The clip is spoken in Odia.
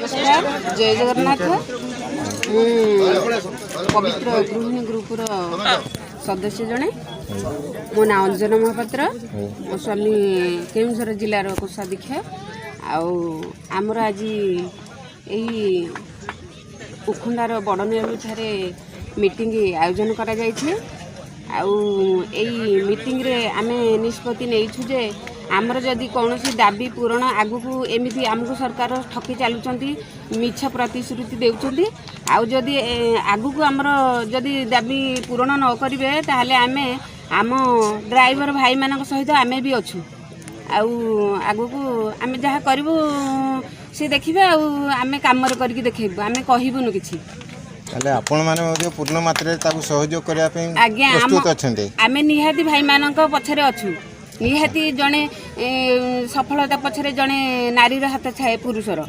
ନମସ୍କାର, ଜୟ ଜଗନ୍ନାଥ। ମୁଁ ପବିତ୍ର ଗୃହିଣୀ ଗ୍ରୁପର ସଦସ୍ୟ ଜଣେ। ମୋ ନାଁ ଅଞ୍ଜନା ମହାପାତ୍ର। ମୋ ସ୍ୱାମୀ କେଉଁଝର ଜିଲ୍ଲାର କୋଷାଧ୍ୟକ୍ଷ। ଆଉ ଆମର ଆଜି ଏଇ ଉଖୁଣ୍ଡାର ବଡ଼ନିଆଲୁଠାରେ ମିଟିଂ ଆୟୋଜନ କରାଯାଇଛି। ଆଉ ଏଇ ମିଟିଂରେ ଆମେ ନିଷ୍ପତ୍ତି ନେଇଛୁ ଯେ ଆମର ଯଦି କୌଣସି ଦାବି ପୂରଣ ଆଗକୁ ଏମିତି ଆମକୁ ସରକାର ଠକି ଚାଲୁଛନ୍ତି, ମିଛ ପ୍ରତିଶ୍ରୁତି ଦେଉଛନ୍ତି, ଆଉ ଯଦି ଆଗକୁ ଆମର ଯଦି ଦାବି ପୂରଣ ନ କରିବେ, ତାହେଲେ ଆମେ ଆମ ଡ୍ରାଇଭର ଭାଇମାନଙ୍କ ସହିତ ଆମେ ବି ଅଛୁ। ଆଉ ଆଗକୁ ଆମେ ଯାହା କରିବୁ ସେ ଦେଖିବେ, ଆଉ ଆମେ କାମରେ କରିକି ଦେଖେଇବୁ। ଆମେ କହିବୁନୁ କିଛି। ତାହେଲେ ଆପଣମାନେ ମଧ୍ୟ ପୂର୍ଣ୍ଣ ମାତ୍ରାରେ ତାକୁ ସହଯୋଗ କରିବା ପାଇଁ ଆଜ୍ଞା, ଆମ ପ୍ରସ୍ତୁତ ଅଛନ୍ତି? ଆମେ ନିହାତି ଭାଇମାନଙ୍କ ପଛରେ ଅଛୁ। ନିହାତି ଜଣେ ସଫଳତା ପଛରେ ଜଣେ ନାରୀର ହାତ ଛାଏ, ପୁରୁଷର।